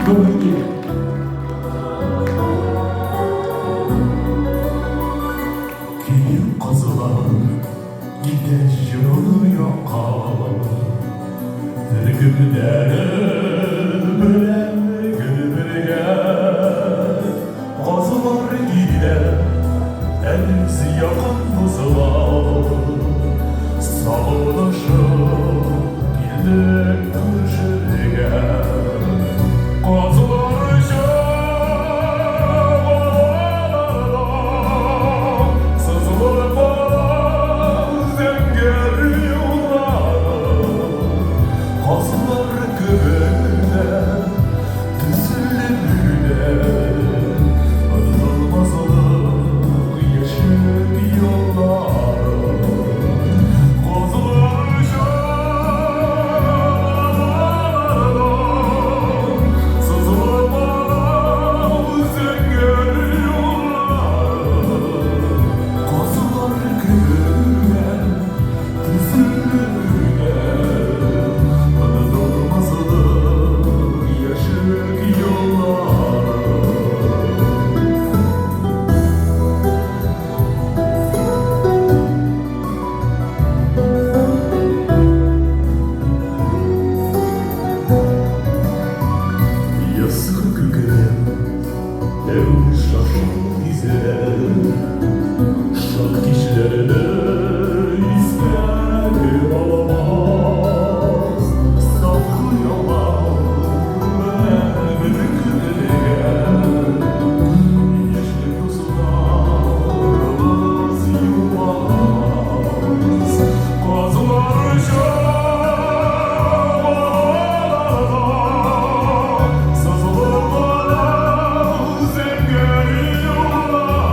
Добрый день. Киек кызылар китә җылы якка, Төркемнәре белән гел бергә. Казылар килә, әз якын бозыла. Сагынышып килдек күрешергә. Казылар чабаларда, Сызылып бара зәңгәр юллары. Казлар кебек тә төзелеп Онытылмаслык яшьлек еллары. Казлар чабаларда, Сызылып бара зәңгәр юллары. Казлар кебек Шат кичләрне искә аламаз, Саф хыяллар белән бөркелгән. Яшьлек дусларыбыз югалмас. Казлар чабаларда сызылып бара зәңгәр юллары.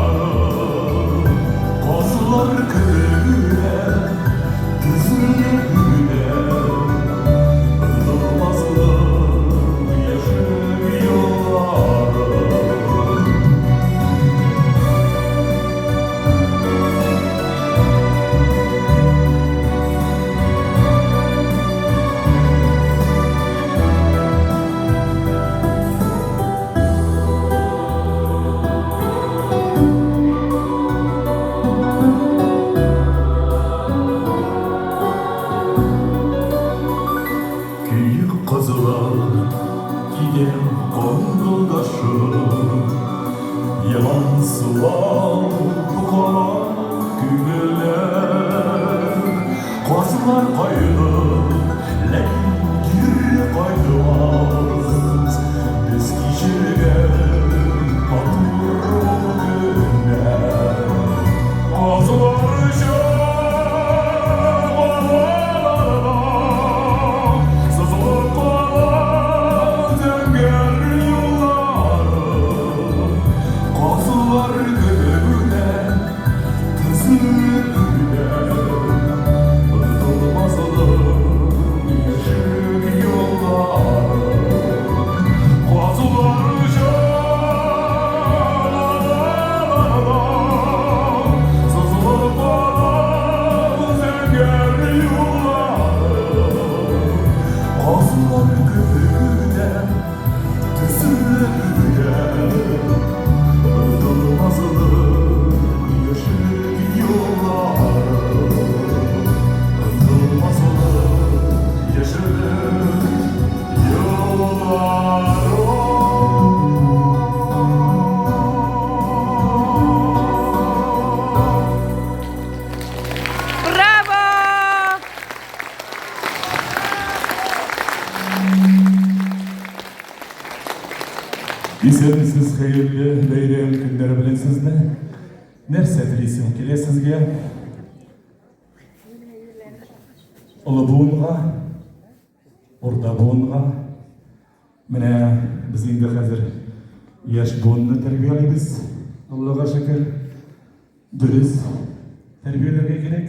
Казлар кебек төзелеп Онытылмаслык яшьлек еллары. Көек кызылар кидем каңгылдашып, Елан сулап кала күңелләр. Казлар кайгы, ләкин кире кайтмас. Без кичергән матур ул көннәр. Казлар чабаларда сызылып кала зәңгәр юллары. Казлар кебек төзелеп Онытылмаслык яшьлек еллары. Казлар чабаларда сызылып бара зәңгәр юллары. Казлар кебек төзелеп Онытылмаслык яшьлек еллары. Онытылмаслык яшьлек еллары. Браво! Исәнмесез, хәерле бәйрәм көннәре белән сезне. Нәрсә телисем килә сезгә? Олы буынга, урта буынга. Менә без инде хәзер яшь буынны тәрбиялибез. Аллага шөкер. Дөрес тәрбияләргә кирәк.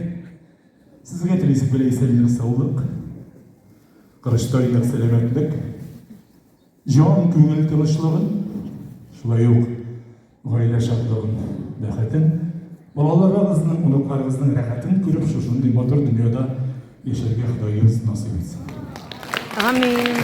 Сезгә телисем килә исәнлек, саулык, корычтай нык сәламәтлек, җан, күңел тынычлыгын, шулай ук гаилә шатлыгын, бәхетен, балаларыгызның, оныкларыгызның рәхәтен күреп, шушындый матур дөньяда яшәргә Ходаебыз насыйп итсен. Амин.